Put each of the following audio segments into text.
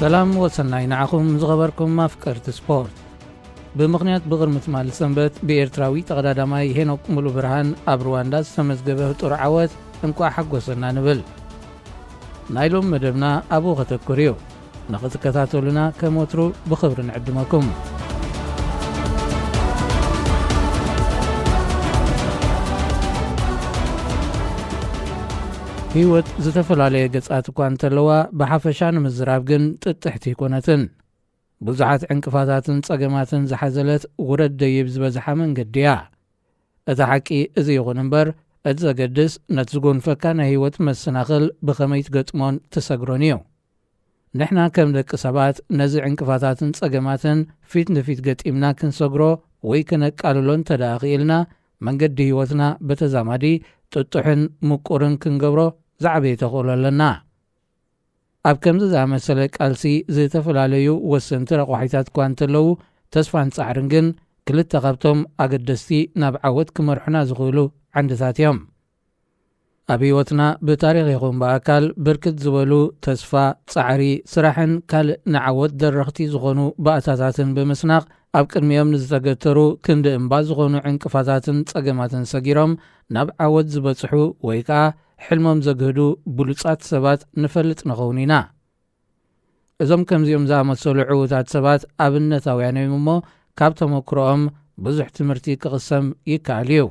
ሰላም ወሰናይ ንዓኹም ዝኸበርኩም ኣፍቀርቲ ስፖርት። ብምኽንያት ብቕድሚ ትማሊ ሰንበት ብኤርትራዊ ተቐዳዳማይ ሄኖክ ሙሉ ብርሃን ኣብ ሩዋንዳ ዝተመዝገበ ህጡር ዓወት እንቋዕ ሓጎሰና ንብል። ናይ ሎም መደብና ኣብኡ ከተኩር እዩ። ንኽትከታተሉና ከም ወትሩ ብኽብሪ ንዕድመኩም። ህይወት ዝተፈላለየ ገጻት እኳ እንተለዋ፣ ብሓፈሻ ንምዝራብ ግን ጥጥሕቲ ኣይኮነትን። ብዙሓት ዕንቅፋታትን ጸገማትን ዝሓዘለት ውረድ ደይብ ዝበዝሓ መንገዲ እያ። እቲ ሓቂ እዚ ይኹን እምበር፣ እቲ ዘገድስ ነቲ ዝጎንፈካ ናይ ህይወት መሰናኽል ብኸመይ ትገጥሞን ትሰግሮን እዩ። ንሕና ከም ደቂ ሰባት ነዚ ዕንቅፋታትን ጸገማትን ፊት ንፊት ገጢምና ክንሰግሮ ወይ ከነቃልሎ እንተ ደኣ ኽኢልና፣ መንገዲ ህይወትና ብተዛማዲ ጥጡሕን ምቁርን ክንገብሮ ዝዓበየ ተኽእሎ ኣለና። ኣብ ከምዚ ዝኣመሰለ ቃልሲ ዝተፈላለዩ ወሰንቲ ረቋሒታት እኳ እንተለዉ፣ ተስፋን ጻዕርን ግን ክልተ ካብቶም ኣገደስቲ ናብ ዓወት ክመርሑና ዝኽእሉ ዓንድታት እዮም። ኣብ ህይወትና ብታሪኽ ይኹን ብኣካል ብርክት ዝበሉ ተስፋ፣ ጻዕሪ፣ ስራሕን ካልእ ንዓወት ደረኽቲ ዝኾኑ ባእታታትን ብምስናቕ ኣብ ቅድሚኦም ንዝተገተሩ ክንዲ እምባ ዝኾኑ ዕንቅፋታትን ጸገማትን ሰጊሮም ናብ ዓወት ዝበጽሑ ወይ ከኣ ሕልሞም ዘግህዱ ብሉጻት ሰባት ንፈልጥ ንኸውን ኢና። እዞም ከምዚኦም ዝኣመሰሉ ዕዉታት ሰባት ኣብነታውያን እዮም እሞ ካብ ተመክሮኦም ብዙሕ ትምህርቲ ክቕሰም ይከኣል እዩ።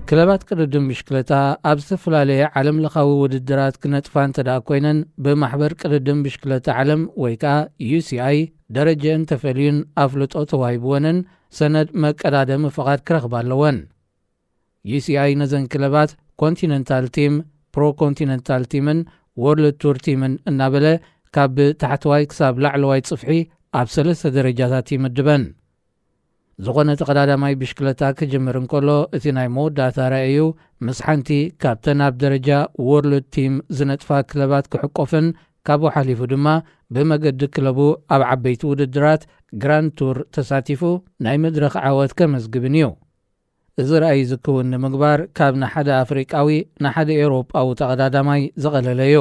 ክለባት ቅድድም ብሽክለታ ኣብ ዝተፈላለየ ዓለም ለኻዊ ውድድራት ክነጥፋ እንተ ደኣ ኮይነን ብማሕበር ቅድድም ብሽክለታ ዓለም ወይ ከኣ ዩ ሲ ኣይ ደረጀአን ተፈልዩን ኣፍልጦ ተዋሂብወንን ሰነድ መቀዳደሚ ፍቓድ ክረኽባ ኣለወን። ዩ ሲ ኣይ ነዘን ክለባት ኮንቲነንታል ቲም፣ ፕሮ ኮንቲነንታል ቲምን ወርልድ ቱር ቲምን እናበለ ካብ ታሕተዋይ ክሳብ ላዕለዋይ ጽፍሒ ኣብ ሰለስተ ደረጃታት ይምድበን። ዝኾነ ተቐዳዳማይ ብሽክለታ ክጅምር እንከሎ እቲ ናይ መወዳእታ ራእዩ ምስ ሓንቲ ካብተን ኣብ ደረጃ ወርልድ ቲም ዝነጥፋ ክለባት ክሕቆፍን ካብኡ ሓሊፉ ድማ ብመገዲ ክለቡ ኣብ ዓበይቲ ውድድራት ግራንድ ቱር ተሳቲፉ ናይ መድረኽ ዓወት ከመዝግብን እዩ። እዚ ራእይ እዚ ክውን ንምግባር ካብ ንሓደ ኣፍሪቃዊ ንሓደ ኤውሮጳዊ ተቐዳዳማይ ዝቐለለ እዩ።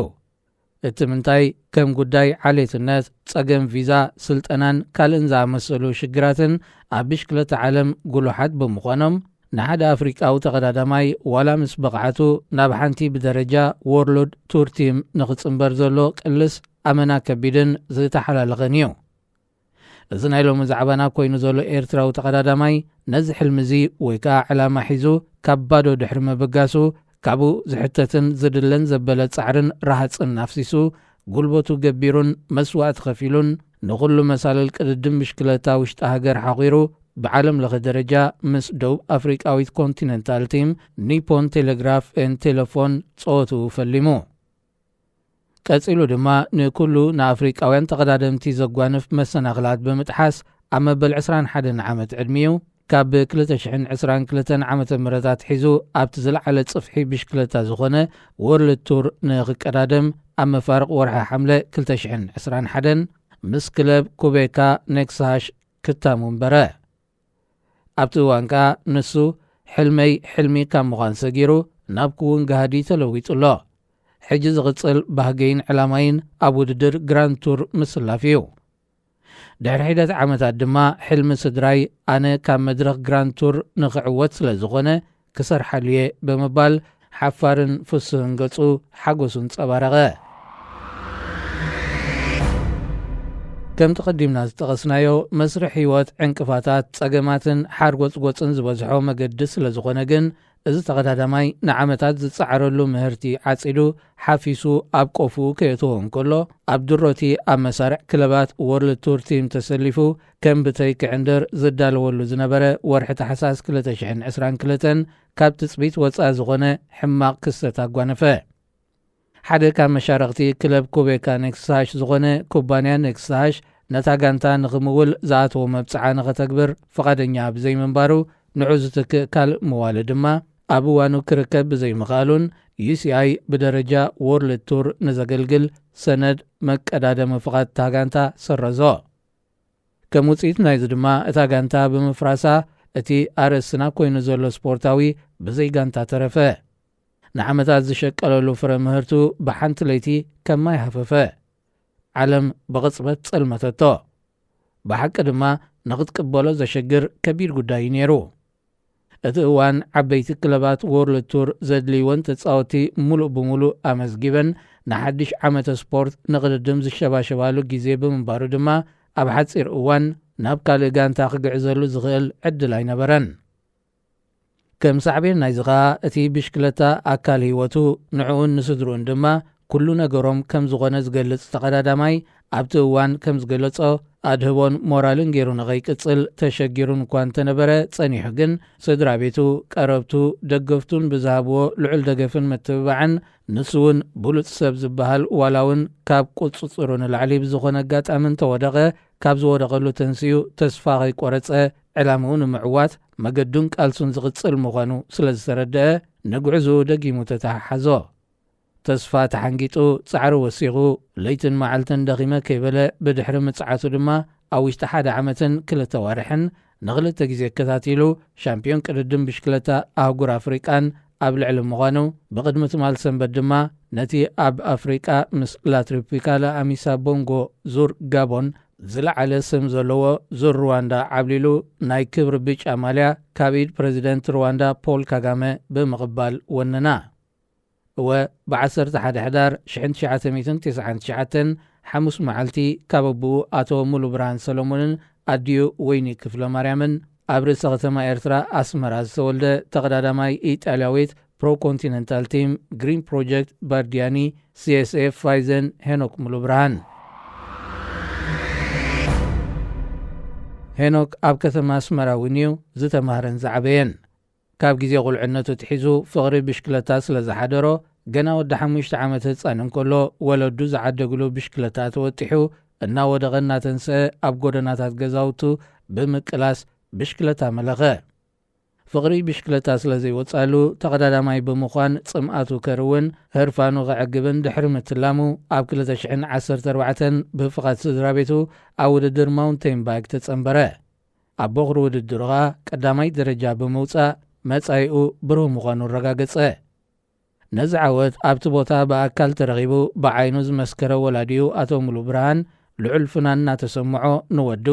እቲ ምንታይ ከም ጉዳይ ዓሌትነት፣ ጸገም ቪዛ፣ ስልጠናን ካልእን ዝኣመሰሉ ሽግራትን ኣብ ብሽክለታ ዓለም ጉሉሓት ብምዃኖም ንሓደ ኣፍሪቃዊ ተቐዳዳማይ ዋላ ምስ ብቕዓቱ ናብ ሓንቲ ብደረጃ ወርልድ ቱር ቲም ንኽጽንበር ዘሎ ቅልስ ኣመና ከቢድን ዝተሓላለኸን እዩ። እዚ ናይ ሎሚ ዛዕባና ኮይኑ ዘሎ ኤርትራዊ ተቐዳዳማይ ነዚ ሕልሚ እዚ ወይ ከኣ ዕላማ ሒዙ ካብ ባዶ ድሕሪ ምብጋሱ ካብኡ ዝሕተትን ዝድለን ዘበለ ጻዕርን ረሃጽን ኣፍሲሱ ጉልበቱ ገቢሩን መስዋእቲ ከፊሉን ንኹሉ መሳልል ቅድድም ብሽክለታ ውሽጢ ሃገር ሓቒሩ ብዓለም ለኸ ደረጃ ምስ ደቡብ ኣፍሪቃዊት ኮንቲነንታል ቲም ኒፖን ቴሌግራፍ ኤን ቴሌፎን ጸወትኡ ፈሊሙ። ቀጺሉ ድማ ንኩሉ ንኣፍሪቃውያን ተቐዳደምቲ ዘጓንፍ መሰናኽላት ብምጥሓስ ኣብ መበል ዕስራን ሓደን ዓመት ዕድሚኡ ካብ ክልተ ሽሕን ዕስራን ክልተን ዓመተ ምህረት ኣትሒዙ ኣብቲ ዝለዓለ ጽፍሒ ብሽክለታ ዝኾነ ወርልድ ቱር ንኽቀዳደም ኣብ መፋርቕ ወርሒ ሓምለ ክልተ ሽሕን ዕስራን ሓደን ምስ ክለብ ኩቤካ ኔክስሃሽ ክታሙ እምበረ። ኣብቲ እዋን ከኣ ንሱ ሕልመይ ሕልሚ ካብ ምዃን ሰጊሩ ናብ ክውን ጋህዲ ተለዊጡ ኣሎ። ሕጂ ዝቕጽል ባህገይን ዕላማይን ኣብ ውድድር ግራንድ ቱር ምስላፍ እዩ። ድሕሪ ሒደት ዓመታት ድማ ሕልሚ ስድራይ ኣነ ካብ መድረኽ ግራንድ ቱር ንኽዕወት ስለ ዝኾነ ክሰርሓሉ እየ ብምባል ሓፋርን ፍሱህን ገጹ ሓጎሱ ኣንጸባረቐ። ከምቲ ቀዲምና ዝጠቐስናዮ መስርሕ ህይወት ዕንቅፋታት፣ ጸገማትን ሓርጎጽጎጽን ዝበዝሖ መገዲ ስለ ዝኾነ ግን እዚ ተቐዳዳማይ ንዓመታት ዝጸዓረሉ ምህርቲ ዓጺዱ ሓፊሱ ኣብ ቆፉ ከየእትዎ እንከሎ ኣብ ድሮቲ ኣብ መሳርዕ ክለባት ወርልድ ቱር ቲም ተሰሊፉ ከም ብተይ ክዕንድር ዝዳለወሉ ዝነበረ ወርሒ ታሕሳስ ክልተ ሽሕን ዕስራን ክልተን ካብ ትጽቢት ወጻኢ ዝኾነ ሕማቕ ክስተት ኣጓነፈ። ሓደ ካብ መሻረኽቲ ክለብ ኩቤካ ኔክስሃሽ ዝኾነ ኩባንያ ኔክስሃሽ ነታ ጋንታ ንኽምውል ዝኣተዎ መብጽዓ ንኸተግብር ፍቓደኛ ብዘይምንባሩ ንዑ ዝትክእ ካልእ ምዋሊ ድማ ኣብ እዋኑ ክርከብ ብዘይምኽኣሉን ዩ ሲ ኣይ ብደረጃ ወርልድ ቱር ንዘገልግል ሰነድ መቀዳደሚ ፍቓድ እታ ጋንታ ሰረዞ። ከም ውጽኢት ናይዚ ድማ እታ ጋንታ ብምፍራሳ እቲ ኣርእስትና ኮይኑ ዘሎ ስፖርታዊ ብዘይ ጋንታ ተረፈ። ንዓመታት ዝሸቀለሉ ፍረ ምህርቱ ብሓንቲ ለይቲ ከም ማይ ሃፈፈ። ዓለም ብቕጽበት ጸልመተቶ። ብሓቂ ድማ ንኽትቅበሎ ዘሸግር ከቢድ ጉዳይ እዩ ነይሩ። እቲ እዋን ዓበይቲ ክለባት ዎርልድ ቱር ዘድልይወን ተጻወትቲ ምሉእ ብምሉእ ኣመዝጊበን ንሓድሽ ዓመተ ስፖርት ንቕድድም ዝሸባሸባሉ ግዜ ብምንባሩ ድማ ኣብ ሓጺር እዋን ናብ ካልእ ጋንታ ክግዕዘሉ ዝኽእል ዕድል ኣይነበረን። ከም ሳዕቤን ናይዚ ኸኣ እቲ ብሽክለታ ኣካል ህይወቱ ንዕኡን ንስድርኡን ድማ ኩሉ ነገሮም ከም ዝኾነ ዝገልጽ ተቐዳዳማይ ኣብቲ እዋን ከም ዝገለጾ ኣድህቦን ሞራልን ገይሩ ንኸይቅጽል ተሸጊሩን እኳ እንተነበረ ጸኒሑ ግን ስድራ ቤቱ፣ ቀረብቱ፣ ደገፍቱን ብዝሃብዎ ልዑል ደገፍን ምትብባዕን ንሱ እውን ብሉጽ ሰብ ዝበሃል ዋላ እውን ካብ ቁጽጽሩ ንላዕሊ ብዝኾነ ኣጋጣሚ እንተወደቐ ካብ ዝወደቐሉ ተንሲኡ ተስፋ ከይቆረጸ ዕላምኡ ንምዕዋት መገዱን ቃልሱን ዝቕጽል ምዃኑ ስለ ዝተረደአ ንጉዕዝኡ ደጊሙ ተተሓሓዞ። ተስፋ ተሓንጊጡ ጻዕሪ ወሲኹ ለይትን መዓልትን ደኺመ ከይበለ ብድሕሪ ምጽዓቱ ድማ ኣብ ውሽጢ ሓደ ዓመትን ክልተ ዋርሕን ንኽልተ ግዜ ኣከታቲሉ ሻምፒዮን ቅድድም ብሽክለታ ኣህጉር ኣፍሪቃን ኣብ ልዕሊ ምዃኑ ብቕድሚ ትማል ሰንበት ድማ ነቲ ኣብ ኣፍሪቃ ምስ ላትሮፒካለ ኣሚሳ ቦንጎ ዙር ጋቦን ዝለዓለ ስም ዘለዎ ዙር ሩዋንዳ ዓብሊሉ ናይ ክብሪ ብጫ ማልያ ካብ ኢድ ፕረዚደንት ሩዋንዳ ፖል ካጋመ ብምቕባል ወነና። እወ፣ ብ ዓሰርተ ሓደ ሕዳር ሽሕን ትሽዓተ ሚእትን ተስዓን ትሽዓተን ሓሙስ መዓልቲ ካብ ኣቦኡ ኣቶ ሙሉ ብርሃን ሰሎሞንን ኣዲኡ ወይኒ ክፍለ ማርያምን ኣብ ርእሰ ከተማ ኤርትራ ኣስመራ ዝተወልደ ተቐዳዳማይ ኢጣልያዊት ፕሮኮንቲነንታል ቲም ግሪን ፕሮጀክት ባርዲያኒ ሲኤስኤፍ ፋይዘን ሄኖክ ሙሉ ብርሃን። ሄኖክ ኣብ ከተማ ኣስመራ እውን እዩ ዝተማህረን ዝዓበየን። ካብ ግዜ ቁልዕነቱ ኣትሒዙ ፍቕሪ ብሽክለታ ስለ ዝሓደሮ፣ ገና ወዲ ሓሙሽተ ዓመት ህጻን እንከሎ ወለዱ ዝዓደግሉ ብሽክለታ ተወጢሑ እናወደቐ እናተንስአ ኣብ ጎደናታት ገዛውቱ ብምቅላስ ብሽክለታ መለኸ። ፍቕሪ ብሽክለታ ስለ ዘይወጻሉ ተቐዳዳማይ ብምዃን ጽምኣቱ ከርውን ህርፋኑ ከዕግብን ድሕሪ ምትላሙ ኣብ ክልተ ሽሕን ዓሰርተ ኣርባዕተን ብፍቓድ ስድራ ቤቱ ኣብ ውድድር ማውንቴን ባይክ ተጸንበረ። ኣብ ቦኽሪ ውድድሩ ኸኣ ቀዳማይ ደረጃ ብምውጻእ መጻኢኡ ብሩህ ምዃኑ ኣረጋገጸ። ነዚ ዓወት ኣብቲ ቦታ ብኣካል ተረኺቡ ብዓይኑ ዝመስከረ ወላዲኡ ኣቶ ሙሉ ብርሃን ልዑል ፍናን እናተሰምዖ ንወዱ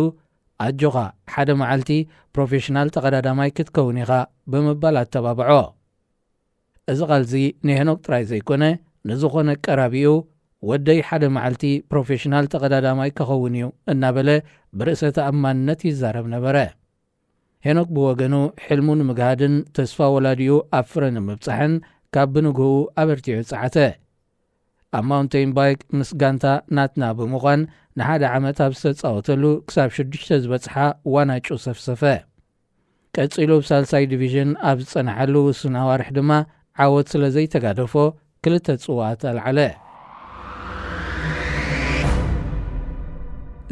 ኣጆኻ ሓደ መዓልቲ ፕሮፌሽናል ተቐዳዳማይ ክትከውን ኢኻ ብምባል ኣተባብዖ። እዚ ቃልዚ ንሄኖክ ጥራይ ዘይኮነ ንዝኾነ ቀራቢኡ ወደይ ሓደ መዓልቲ ፕሮፌሽናል ተቐዳዳማይ ከኸውን እዩ እናበለ ብርእሰ ተኣማንነት ይዛረብ ነበረ። ሄኖክ ብወገኑ ሕልሙ ንምግሃድን ተስፋ ወላዲኡ ኣብ ፍረ ንምብጻሕን ካብ ብንግህኡ ኣበርቲዑ ጸዓተ። ኣብ ማውንቴን ባይክ ምስ ጋንታ ናትና ብምዃን ንሓደ ዓመት ኣብ ዝተጻወተሉ ክሳብ ሽዱሽተ ዝበጽሓ ዋናጩ ሰፍሰፈ። ቀጺሉ ብሳልሳይ ዲቪዥን ኣብ ዝጸንሓሉ ውሱን ኣዋርሕ ድማ ዓወት ስለ ዘይተጋደፎ ክልተ ጽዋኣት ኣልዓለ።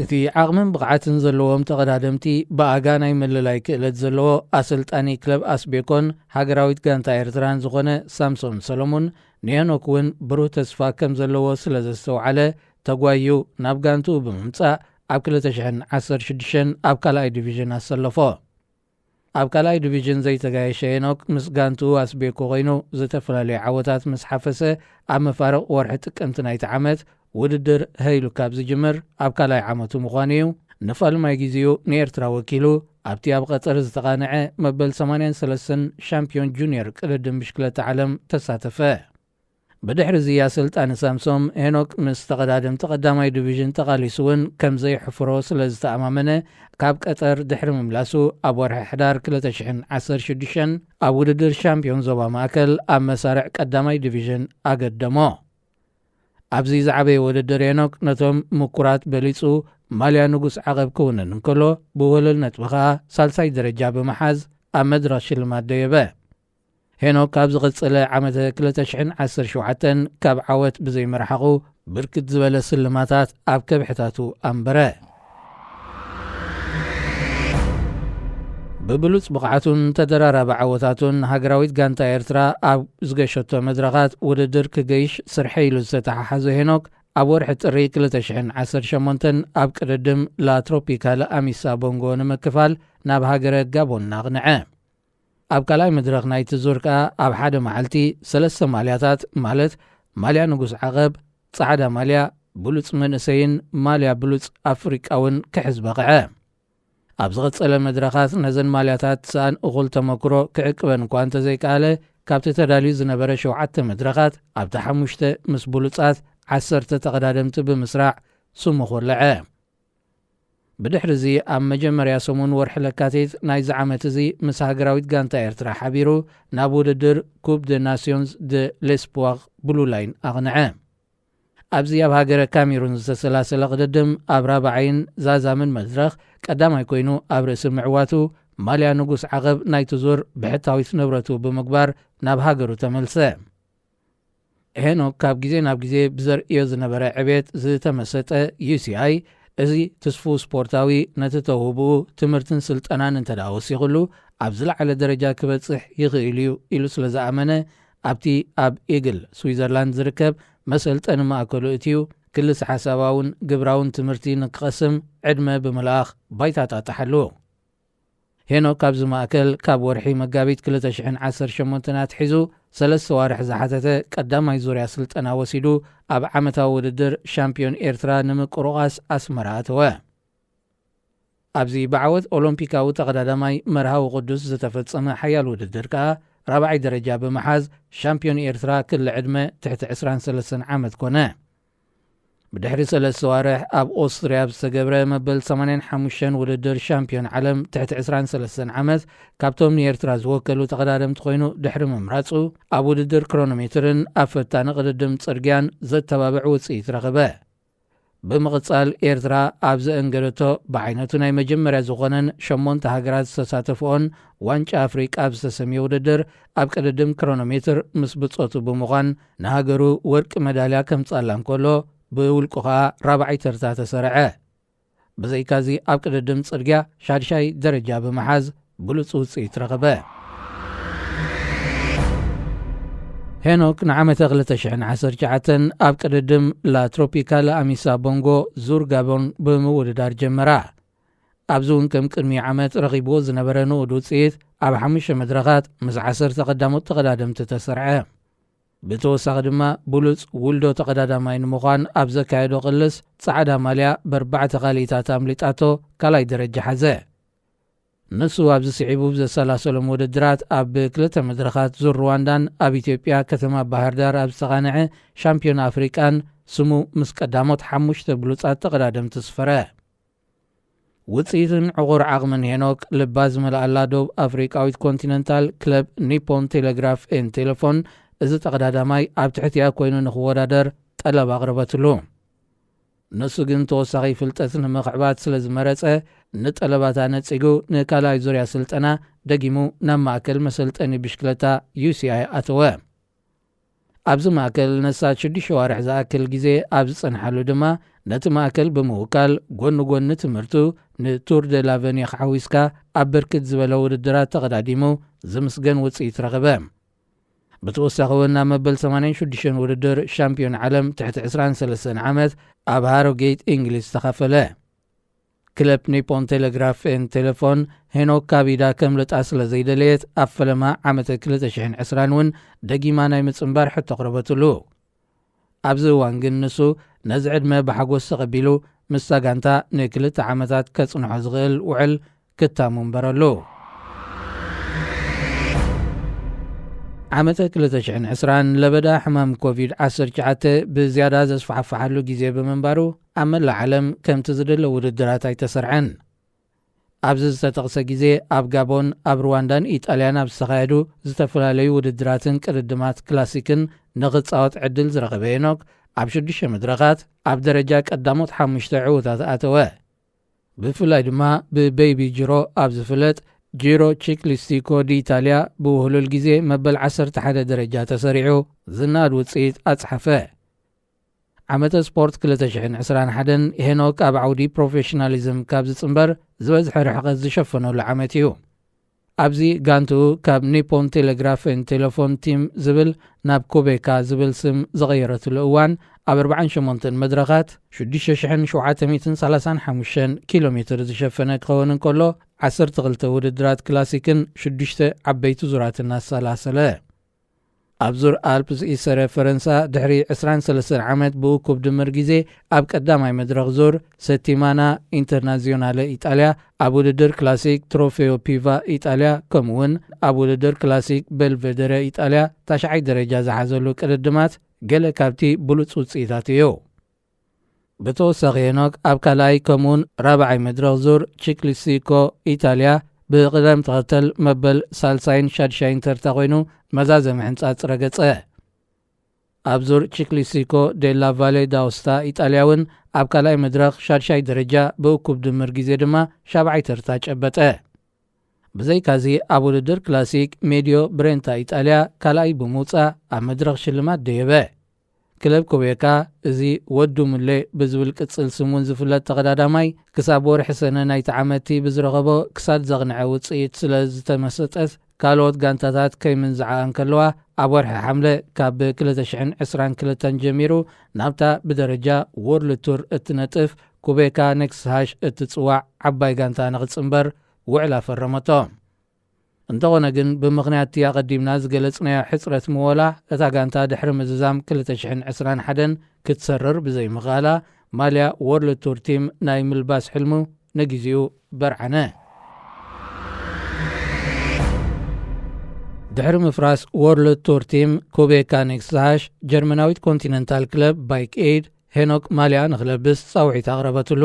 እቲ ዓቕምን ብቕዓትን ዘለዎም ተቐዳደምቲ ብኣጋ ናይ ምልላይ ክእለት ዘለዎ ኣሰልጣኒ ክለብ ኣስቤኮን ሃገራዊት ጋንታ ኤርትራን ዝኾነ ሳምሶን ሰሎሙን ንሄኖክ እውን ብሩህ ተስፋ ከም ዘለዎ ስለ ዘስተውዓለ ተጓዩ ናብ ጋንትኡ ብምምጻእ ኣብ ክልተ ሽሕን ዓሰርተ ሽዱሽተን ኣብ ካልኣይ ዲቪዥን ኣሰለፎ። ኣብ ካልኣይ ዲቪዥን ዘይተጋየሸ ሄኖክ ምስ ጋንትኡ ኣስቤኮ ኮይኑ ዝተፈላለዩ ዓወታት ምስ ሓፈሰ ኣብ መፋርቕ ወርሒ ጥቅምቲ ናይቲ ዓመት ውድድር ሀይሉ ካብ ዝጅምር ኣብ ካልኣይ ዓመቱ ምዃኑ እዩ። ንፋልማይ ግዜኡ ንኤርትራ ወኪሉ ኣብቲ ኣብ ቐጠር ዝተቓንዐ መበል ሰማንያን ሰለስተን ሻምፒዮን ጁኒየር ቅድድም ብሽክለታ ዓለም ተሳተፈ። ብድሕሪ እዚ ኣሰልጣኒ ሳምሶም ሄኖክ ምስ ተቐዳደምቲ ቀዳማይ ዲቪዥን ተቓሊሱ እውን ከም ዘይሕፍሮ ስለ ዝተኣማመነ ካብ ቀጠር ድሕሪ ምምላሱ ኣብ ወርሒ ሕዳር ክልተ ሽሕን ዓሰርተ ሽዱሽተን ኣብ ውድድር ሻምፒዮን ዞባ ማእከል ኣብ መሳርዕ ቀዳማይ ዲቪዥን ኣገደሞ። ኣብዚ ዝዓበየ ውድድር ሄኖክ ነቶም ምኩራት በሊጹ ማልያ ንጉስ ዓቐብ ክውንን እንከሎ ብወለል ነጥቢ ኸኣ ሳልሳይ ደረጃ ብምሓዝ ኣብ መድረኽ ሽልማት ደየበ። ሄኖክ ካብ ዝቕጽለ ዓመተ ክልተ ሽሕን ዓሰርተ ሸውዓተን ካብ ዓወት ብዘይምርሓቑ ብርክት ዝበለ ስልማታት ኣብ ከብሕታቱ ኣንበረ። ብብሉጽ ብቕዓቱን ተደራራቢ ዓወታቱን ሃገራዊት ጋንታ ኤርትራ ኣብ ዝገሸቶ መድረኻት ውድድር ክገይሽ ስርሐ ኢሉ ዝተተሓሓዘ ሄኖክ ኣብ ወርሒ ጥሪ ክልተ ሽሕን ዓሰርተ ሸሞንተን ኣብ ቅድድም ላ ትሮፒካል ኣሚሳ ቦንጎ ንምክፋል ናብ ሃገረ ጋቦን ኣቕንዐ። ኣብ ካልኣይ መድረኽ ናይቲ ዙር ከኣ ኣብ ሓደ መዓልቲ ሰለስተ ማልያታት፣ ማለት ማልያ ንጉስ ዓቐብ፣ ጻዕዳ ማልያ፣ ብሉጽ መንእሰይን ማልያ ብሉጽ ኣፍሪቃውን ክሕዝ በቕዐ። ኣብ ዝቐጸለ መድረኻት ነዘን ማልያታት ሰኣን እኹል ተመክሮ ክዕቅበን እኳ እንተዘይከኣለ፣ ካብቲ ተዳልዩ ዝነበረ ሸውዓተ መድረኻት ኣብቲ ሓሙሽተ ምስ ብሉጻት ዓሰርተ ተቐዳደምቲ ብምስራዕ ስሙ ኮለዐ። ብድሕሪ እዚ ኣብ መጀመርያ ሰሙን ወርሒ ለካቲት ናይዚ ዓመት እዚ ምስ ሃገራዊት ጋንታ ኤርትራ ሓቢሩ ናብ ውድድር ኩፕ ደ ናሲዮንስ ደ ሌስፖር ብሉ ላይን ኣቕንዐ። ኣብዚ ኣብ ሃገረ ካሜሩን ዝተሰላሰለ ቅድድም ኣብ ራብዓይን ዛዛምን መድረኽ ቀዳማይ ኮይኑ ኣብ ርእሲ ምዕዋቱ፣ ማልያ ንጉስ ዓቐብ ናይቲ ዙር ብሕታዊት ንብረቱ ብምግባር ናብ ሃገሩ ተመልሰ። ሄኖክ ካብ ግዜ ናብ ግዜ ብዘርእዮ ዝነበረ ዕቤት ዝተመሰጠ ዩ ሲ ኣይ፣ እዚ ትስፉው ስፖርታዊ ነቲ ተውህብኡ ትምህርትን ስልጠናን እንተ ደኣ ወሲኹሉ፣ ኣብ ዝለዓለ ደረጃ ክበጽሕ ይኽእል እዩ ኢሉ ስለ ዝኣመነ፣ ኣብቲ ኣብ ኢግል ስዊዘርላንድ ዝርከብ መሰልጠኒ ማእከሉ እትዩ ክልስ ሓሳባውን ግብራውን ትምህርቲ ንክቐስም ዕድመ ብምልኣኽ ባይታ ጣጣሓሉ። ሄኖክ ኣብዚ ማእከል ካብ ወርሒ መጋቢት ክልተ ሽሕን ዓሰርተ ሸሞንተን ኣትሒዙ ሰለስተ ዋርሕ ዝሓተተ ቀዳማይ ዙርያ ስልጠና ወሲዱ ኣብ ዓመታዊ ውድድር ሻምፒዮን ኤርትራ ንምቅሩቓስ ኣስመራ ኣተወ። ኣብዚ ብዓወት ኦሎምፒካዊ ተቐዳዳማይ መርሃዊ ቅዱስ ዝተፈጸመ ሓያል ውድድር ከኣ ራብዓይ ደረጃ ብምሓዝ ሻምፒዮን ኤርትራ ክሊ ዕድመ ትሕቲ ዕስራን ሰለስተን ዓመት ኮነ። ብድሕሪ ሰለስተ ዋርሕ ኣብ ኦስትርያ ኣብ ዝተገብረ መበል ሰማንያን ሓሙሽተን ውድድር ሻምፒዮን ዓለም ትሕቲ ዕስራን ሰለስተን ዓመት ካብቶም ንኤርትራ ዝወከሉ ተቐዳደምቲ ኮይኑ ድሕሪ ምምራጹ፣ ኣብ ውድድር ክሮኖሜትርን ኣብ ፈታኒ ቅድድም ጽርግያን ዘተባብዕ ውጽኢት ረኸበ። ብምቕጻል ኤርትራ ኣብ ዘእንገደቶ ብዓይነቱ ናይ መጀመርያ ዝኾነን ሸሞንተ ሃገራት ዝተሳተፍኦን ዋንጫ ኣፍሪቃ ኣብ ዝተሰምየ ውድድር ኣብ ቅድድም ክሮኖሜትር ምስ ብጾቱ ብምዃን ንሃገሩ ወርቂ መዳልያ ከምጽኣላ እንከሎ ብውልቁ ኸኣ ራብዓይ ተርታ ተሰርዐ። ብዘይካዚ ኣብ ቅድድም ጽርግያ ሻድሻይ ደረጃ ብምሓዝ ብሉጽ ውጽኢት ረኸበ። ሄኖክ ንዓመተ ክልተ ሽሕን ዓሰርተ ትሽዓተን ኣብ ቅድድም ላ ትሮፒካላ ኣሚሳ ቦንጎ ዙር ጋቦን ብምውድዳር ጀመራ። ኣብዚ እውን ከም ቅድሚ ዓመት ረኺብዎ ዝነበረ ንኡድ ውጽኢት ኣብ ሓሙሽተ መድረኻት ምስ ዓሰርተ ቀዳሞት ተቐዳደምቲ ተሰርዐ። ብተወሳኺ ድማ ብሉጽ ውልዶ ተቐዳዳማይ ንምዃን ኣብ ዘካየዶ ቅልስ ጻዕዳ ማልያ በርባዕተ ካልኢታት ኣምሊጣቶ ካልኣይ ደረጃ ሓዘ። ንሱ ኣብዚ ስዒቡ ብዘሰላሰሎም ውድድራት ኣብ ክልተ መድረኻት ዙር ሩዋንዳን ኣብ ኢትዮጵያ ከተማ ባህር ዳር ኣብ ዝተቓንዐ ሻምፒዮን ኣፍሪቃን ስሙ ምስ ቀዳሞት ሓሙሽተ ብሉጻት ተቐዳደምቲ ስፈረ። ውጽኢትን ዕቑር ዓቕምን ሄኖክ ልባ ዝመልኣላ ዶብ ኣፍሪቃዊት ኮንቲነንታል ክለብ ኒፖን ቴሌግራፍ ኤን ቴሌፎን እዚ ተቐዳዳማይ ኣብ ትሕቲኣ ኮይኑ ንኽወዳደር ጠለብ ኣቕረበትሉ። ንሱ ግን ተወሳኺ ፍልጠት ንምኽዕባት ስለ ዝመረጸ፣ ንጠለባታ ነጺጉ ንካልኣይ ዙርያ ስልጠና ደጊሙ ናብ ማእከል መሰልጠኒ ብሽክለታ ዩ ሲ ኣይ ኣተወ። ኣብዚ ማእከል ነሳት ሽዱሽተ ዋርሕ ዝኣክል ግዜ ኣብ ዝጸንሓሉ ድማ፣ ነቲ ማእከል ብምውካል ጎኒ ጎኒ ትምህርቱ ንቱር ደ ላቨኒኽ ሓዊስካ ኣብ ብርክት ዝበለ ውድድራት ተቐዳዲሙ ዝምስገን ውጽኢት ረኸበ። ብተወሳኺ እውን ናብ መበል ሰማንያን ሽዱሽተን ውድድር ሻምፒዮን ዓለም ትሕቲ ዕስራን ሰለስተን ዓመት ኣብ ሃሮጌት እንግሊዝ ተኻፈለ። ክለብ ኒፖን ቴሌግራፍ ኤን ቴሌፎን ሄኖክ ካብ ኢዳ ከምልጣ ስለ ዘይደለየት ኣብ ፈለማ ዓመተ ክልተ ሽሕን ዕስራን እውን ደጊማ ናይ ምጽንባር ሕቶ ኣቕረበትሉ። ኣብዚ እዋን ግን ንሱ ነዚ ዕድመ ብሓጎስ ተቐቢሉ ምስታ ጋንታ ንክልተ ዓመታት ከጽንሖ ዝኽእል ውዕል ክታሙ እምበረሉ። ዓመተ ክልተ ሽሕን ዕስራን ለበዳ ሕማም ኮቪድ ዓሰርተ ትሽዓተ ብዝያዳ ዘስፋሕፍሓሉ ግዜ ብምንባሩ፣ ኣብ መላእ ዓለም ከምቲ ዝድለ ውድድራት ኣይተሰርዐን። ኣብዚ ዝተጠቕሰ ግዜ ኣብ ጋቦን፣ ኣብ ሩዋንዳን ኢጣልያን ኣብ ዝተኻየዱ ዝተፈላለዩ ውድድራትን ቅድድማት ክላሲክን ንኽጻወት ዕድል ዝረኸበ ሄኖክ፣ ኣብ ሽዱሽተ መድረኻት ኣብ ደረጃ ቀዳሞት ሓሙሽተ ዕዉታት ኣተወ። ብፍላይ ድማ ብበይቢ ጂሮ ኣብ ዝፍለጥ ጂሮ ቺክሊስቲኮ ዲኢታልያ ብውህሉል ግዜ መበል ዓሰርተ ሓደ ደረጃ ተሰሪዑ ዝናድ ውጽኢት ኣጽሓፈ። ዓመተ ስፖርት ክልተ ሽሕን ዕስራን ሓደን ሄኖክ ኣብ ዓውዲ ፕሮፌሽናሊዝም ካብ ዝጽንበር ዝበዝሐ ርሕቐት ዝሸፈነሉ ዓመት እዩ። ኣብዚ ጋንትኡ ካብ ኒፖን ቴሌግራፍን ቴሌፎን ቲም ዝብል ናብ ኮቤካ ዝብል ስም ዝቐየረትሉ እዋን፣ ኣብ ኣርባዓን ሸሞንተን መድረኻት ሽዱሽተ ሽሕን ሸውዓተ ሚእትን ሰላሳን ሓሙሽተን ኪሎ ሜትር ዝሸፈነ ክኸውን እንከሎ፣ ዓሰርተ ክልተ ውድድራት ክላሲክን ሽዱሽተ ዓበይቲ ዙራትን ኣሰላሰለ። ኣብ ዙር ኣልፕስ ኢሰረ ፈረንሳ ድሕሪ ዕስራን ሰለስተን ዓመት ብእኩብ ድምር ግዜ ኣብ ቀዳማይ መድረኽ ዙር ሰቲማና ኢንተርናዚዮናለ ኢጣልያ፣ ኣብ ውድድር ክላሲክ ትሮፌዮ ፒቫ ኢጣልያ፣ ከምኡውን ኣብ ውድድር ክላሲክ ቤልቬደረ ኢጣልያ ታሽዓይ ደረጃ ዝሓዘሉ ቅድድማት ገለ ካብቲ ብሉጽ ውጽኢታት እዩ። ብተወሳኺ ሄኖክ ኣብ ካልኣይ ከምኡውን ራብዓይ መድረኽ ዙር ቺክሊሲኮ ኢጣልያ ብቕደም ተኸተል መበል ሳልሳይን ሻድሻይን ተርታ ኮይኑ መዛዘሚ ሕንጻጽ ረገጸ። ኣብ ዙር ቺክሊሲኮ ዴላ ቫሌ ዳውስታ ኢጣልያ እውን ኣብ ካልኣይ መድረኽ ሻድሻይ ደረጃ ብእኩብ ድምር ግዜ ድማ ሻብዓይ ተርታ ጨበጠ። ብዘይካዚ ኣብ ውድድር ክላሲክ ሜድዮ ብሬንታ ኢጣልያ ካልኣይ ብምውጻእ ኣብ መድረኽ ሽልማት ደየበ። ክለብ ኮቤካ፣ እዚ ወዱ ሙሌ ብዝብል ቅጽል ስም እውን ዝፍለጥ ተቐዳዳማይ፣ ክሳብ ወርሒ ሰነ ናይቲ ዓመትቲ ብዝረኸቦ ክሳድ ዘቕንዐ ውጽኢት ስለ ዝተመሰጠት፣ ካልኦት ጋንታታት ከይምንዝዓ እንከለዋ፣ ኣብ ወርሒ ሓምለ ካብ ክልተ ሽሕን ዕስራን ክልተን ጀሚሩ ናብታ ብደረጃ ወርልድ ቱር እትነጥፍ ኩቤካ ኔክስሃሽ እትጽዋዕ ዓባይ ጋንታ ንኽጽንበር ውዕል ኣፈረመቶ። እንተኾነ ግን፣ ብምኽንያት እቲ ኣቐዲምና ዝገለጽናዮ ሕጽረት ምወላ፣ እታ ጋንታ ድሕሪ ምዝዛም ክልተ ሽሕን ዕስራን ሓደን ክትሰርር ብዘይምኽኣላ፣ ማልያ ወርልድ ቱር ቲም ናይ ምልባስ ሕልሙ ንግዜኡ በርዓነ። ድሕሪ ምፍራስ ወርልድ ቱር ቲም፣ ኩቤካ ኔክስሃሽ ጀርመናዊት ኮንቲነንታል ክለብ ባይክ ኤድ ሄኖክ ማልያ ንኽለብስ ጻውዒት ኣቕረበትሉ።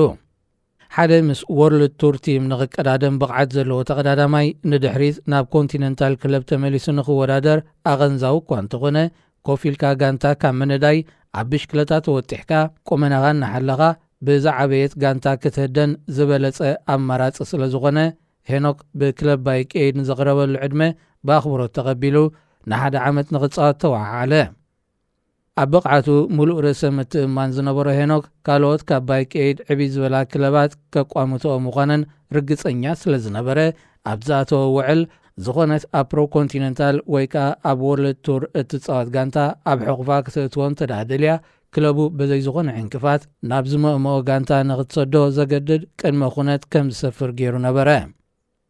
ሓደ ምስ ወርልድ ቱር ቲም ንኽቀዳደም ብቕዓት ዘለዎ ተቐዳዳማይ ንድሕሪት ናብ ኮንቲነንታል ክለብ ተመሊሱ ንኽወዳደር ኣቐንዛዊ እኳ እንተኾነ፣ ኮፍ ኢልካ ጋንታ ካብ ምንዳይ ኣብ ብሽክለታ ተወጢሕካ ቁመናኻ እናሓለኻ ብዝዓበየት ጋንታ ክትህደን ዝበለጸ ኣማራጺ ስለ ዝኾነ፣ ሄኖክ ብክለብ ባይክ ኤድ ንዘቕረበሉ ዕድመ ብኣኽብሮት ተቐቢሉ ንሓደ ዓመት ንኽጻወት ተወዓዓለ። ኣብ ብቕዓቱ ምሉእ ርእሰ ምትእምማን ዝነበሮ ሄኖክ፣ ካልኦት ካብ ባይክ ኤድ ዕብይ ዝበላ ክለባት ከቋምትኦ ምዃነን ርግጸኛ ስለ ዝነበረ፣ ኣብ ዝኣተወ ውዕል፣ ዝኾነት ኣብ ፕሮ ኮንቲነንታል ወይ ከኣ ኣብ ወርልድ ቱር እትጻወት ጋንታ ኣብ ሕቑፋ ክተእትዎ እንተ ደኣ ደልያ፣ ክለቡ በዘይ ዝኾነ ዕንቅፋት ናብ ዝመእመኦ ጋንታ ንኽትሰዶ ዘገድድ ቅድመ ኩነት ከም ዝሰፍር ገይሩ ነበረ።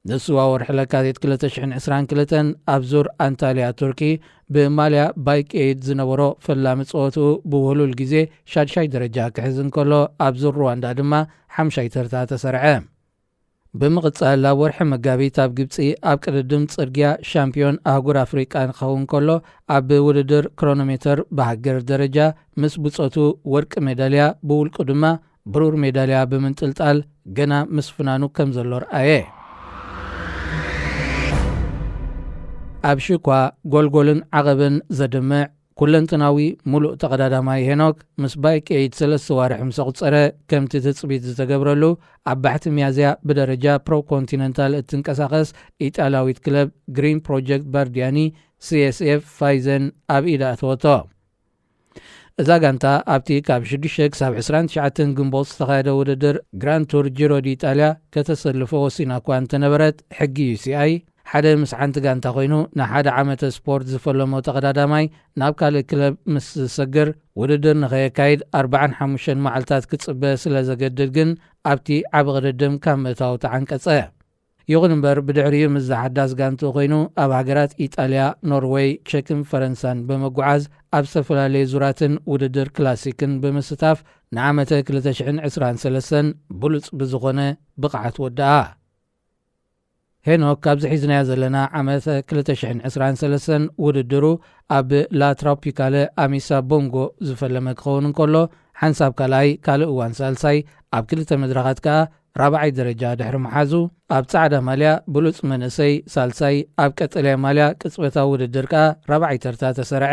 ንሱ ኣብ ወርሒ ለካቲት ክልተ ሽሕን ዕስራን ክልተን ኣብ ዙር ኣንታልያ ቱርኪ ብማልያ ባይክ ኤድ ዝነበሮ ፈላሚ ጸወትኡ ብውህሉል ግዜ ሻድሻይ ደረጃ ክሕዝ እንከሎ፣ ኣብ ዙር ሩዋንዳ ድማ ሓምሻይ ተርታ ተሰርዐ። ብምቕጻል ኣብ ወርሒ መጋቢት ኣብ ግብጺ ኣብ ቅድድም ጽርግያ ሻምፒዮን ኣህጉር ኣፍሪቃ ክኸውን ከሎ፣ ኣብ ውድድር ክሮኖሜተር ብሃገር ደረጃ ምስ ብጾቱ ወርቂ ሜዳልያ፣ ብውልቁ ድማ ብሩር ሜዳልያ ብምንጥልጣል ገና ምስፍናኑ ከም ዘሎ ርኣየ። ኣብ ሽኳ፣ ጎልጎልን ዓቐብን ዘድምዕ ኩለንትናዊ ሙሉእ ተቐዳዳማይ ሄኖክ፣ ምስ ባይክ ኤይድ ሰለስተ ዋርሕ ምስ ኣቑጸረ፣ ከምቲ ትጽቢት ዝተገብረሉ፣ ኣብ ባሕቲ ሚያዝያ ብደረጃ ፕሮ ኮንቲነንታል እትንቀሳቐስ ኢጣልያዊት ክለብ ግሪን ፕሮጀክት ባርዲያኒ፣ ሲኤስኤፍ ፋይዘን፣ ኣብ ኢዳ ኣተወቶ። እዛ ጋንታ ኣብቲ ካብ ሽዱሽተ ክሳብ ዕስራን ትሽዓተን ግንቦት ዝተኻየደ ውድድር ግራንድ ቱር ጂሮ ዲኢጣልያ ከተሰልፎ ወሲና እኳ እንተነበረት፣ ሕጊ ዩሲኣይ፣ ሓደ ምስ ሓንቲ ጋንታ ኮይኑ ንሓደ ዓመተ ስፖርት ዝፈለሞ ተቐዳዳማይ ናብ ካልእ ክለብ ምስ ዝሰግር፣ ውድድር ንኸየካይድ ኣርባዓን ሓሙሽተን መዓልታት ክጽበ ስለ ዘገድድ ግን፣ ኣብቲ ዓቢ ቅድድም ካብ ምእታው ተዓንቀጸ። ይኹን እምበር፣ ብድሕሪኡ ምስዛ ሓዳስ ጋንትኡ ኮይኑ ኣብ ሃገራት ኢጣልያ፣ ኖርወይ፣ ቸክን ፈረንሳን ብምጉዓዝ ኣብ ዝተፈላለዩ ዙራትን ውድድር ክላሲክን ብምስታፍ ንዓመተ ክልተ ሽሕን ዕስራን ሰለስተን ብሉጽ ብዝኾነ ብቕዓት ወድኣ። ሄኖክ፣ ካብዚ ሒዝናዮ ዘለና ዓመተ ክልተ ሽሕን ዕስራን ሰለስተን ውድድሩ ኣብ ላ ትሮፒካለ ኣሚሳ ቦንጎ ዝፈለመ ክኸውን እንከሎ፣ ሓንሳብ ካልኣይ፣ ካልእ እዋን ሳልሳይ፣ ኣብ ክልተ መድረኻት ከኣ ራብዓይ ደረጃ ድሕሪ ምሓዙ፣ ኣብ ጻዕዳ ማልያ ብሉጽ መንእሰይ ሳልሳይ፣ ኣብ ቀጠልያ ማልያ ቅጽበታዊ ውድድር ከኣ ራብዓይ ተርታ ተሰርዐ።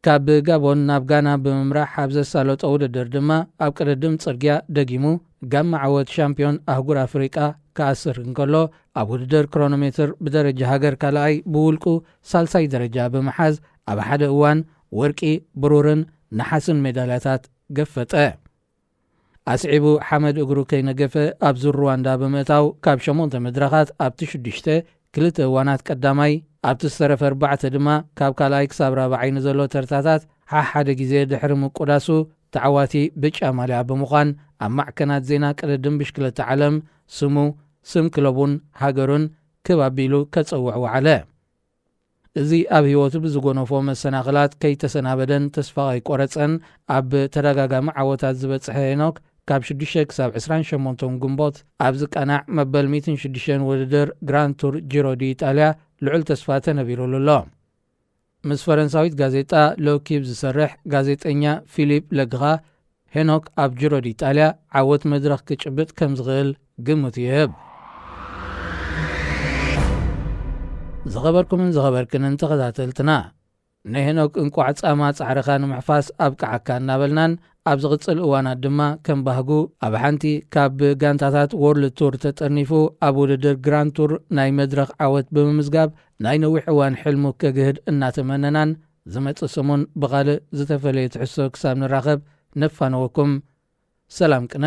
ካብ ጋቦን ናብ ጋና ብምምራሕ ኣብ ዘሳለጦ ውድድር ድማ፣ ኣብ ቅድድም ጽርግያ ደጊሙ ጋማ ዓወት ሻምፒዮን ኣህጉር ኣፍሪቃ ክኣስር እንከሎ፣ ኣብ ውድድር ክሮኖሜትር ብደረጃ ሃገር ካልኣይ፣ ብውልቁ ሳልሳይ ደረጃ ብምሓዝ፣ ኣብ ሓደ እዋን ወርቂ፣ ብሩርን ነሓስን ሜዳልያታት ገፈጠ። ኣስዒቡ ሓመድ እግሩ ከይነገፈ ኣብ ዙር ሩዋንዳ ብምእታው፣ ካብ ሸሞንተ መድረኻት ኣብቲ ሽዱሽተ፣ ክልተ እዋናት ቀዳማይ፣ ኣብቲ ዝተረፈ ኣርባዕተ ድማ ካብ ካልኣይ ክሳብ ራብዓይ ንዘሎ ተርታታት ሓሓደ ግዜ ድሕሪ ምቁዳሱ፣ ተዓዋቲ ብጫ ማልያ ብምዃን፣ ኣብ ማዕከናት ዜና ቅድድም ብሽክለታ ዓለም ስሙ ስም ክለቡን ሃገሩን ክብ ኣቢሉ ከጸውዕ ወዓለ። እዚ ኣብ ህይወቱ ብዝጎነፎ መሰናኽላት ከይተሰናበደን ተስፋ ከይቆረጸን፣ ኣብ ተደጋጋሚ ዓወታት ዝበጽሐ ሄኖክ፣ ካብ ሽዱሽተ ክሳብ ዕስራን ሸሞንተን ግንቦት ኣብ ዝቃናዕ መበል ሚእትን ሽዱሽተን ውድድር ግራንድ ቱር ጂሮ ዲ ኢጣልያ ልዑል ተስፋ ተነቢሩሉ ኣሎ። ምስ ፈረንሳዊት ጋዜጣ ሎኪብ ዝሰርሕ ጋዜጠኛ ፊሊፕ ለግኻ፣ ሄኖክ ኣብ ጂሮ ዲ ኢጣልያ ዓወት መድረኽ ክጭብጥ ከም ዝኽእል ግምቱ ይህብ። ዝኸበርኩምን ዝኸበርክንን ተኸታተልትና፣ ንሄኖክ እንቋዕ ጻማ ጻዕርኻ ንምሕፋስ ኣብቅዓካ እናበልናን፣ ኣብ ዝቕጽል እዋናት ድማ ከም ባህጉ ኣብ ሓንቲ ካብ ጋንታታት ወርልድ ቱር ተጠርኒፉ ኣብ ውድድር ግራንድ ቱር ናይ መድረኽ ዓወት ብምምዝጋብ ናይ ነዊሕ እዋን ሕልሙ ከግህድ እናተመነናን፣ ዝመጽእ ሰሙን ብኻልእ ዝተፈለየ ትሕዝቶ ክሳብ ንራኸብ ነፋነወኩም። ሰላም ቅነ።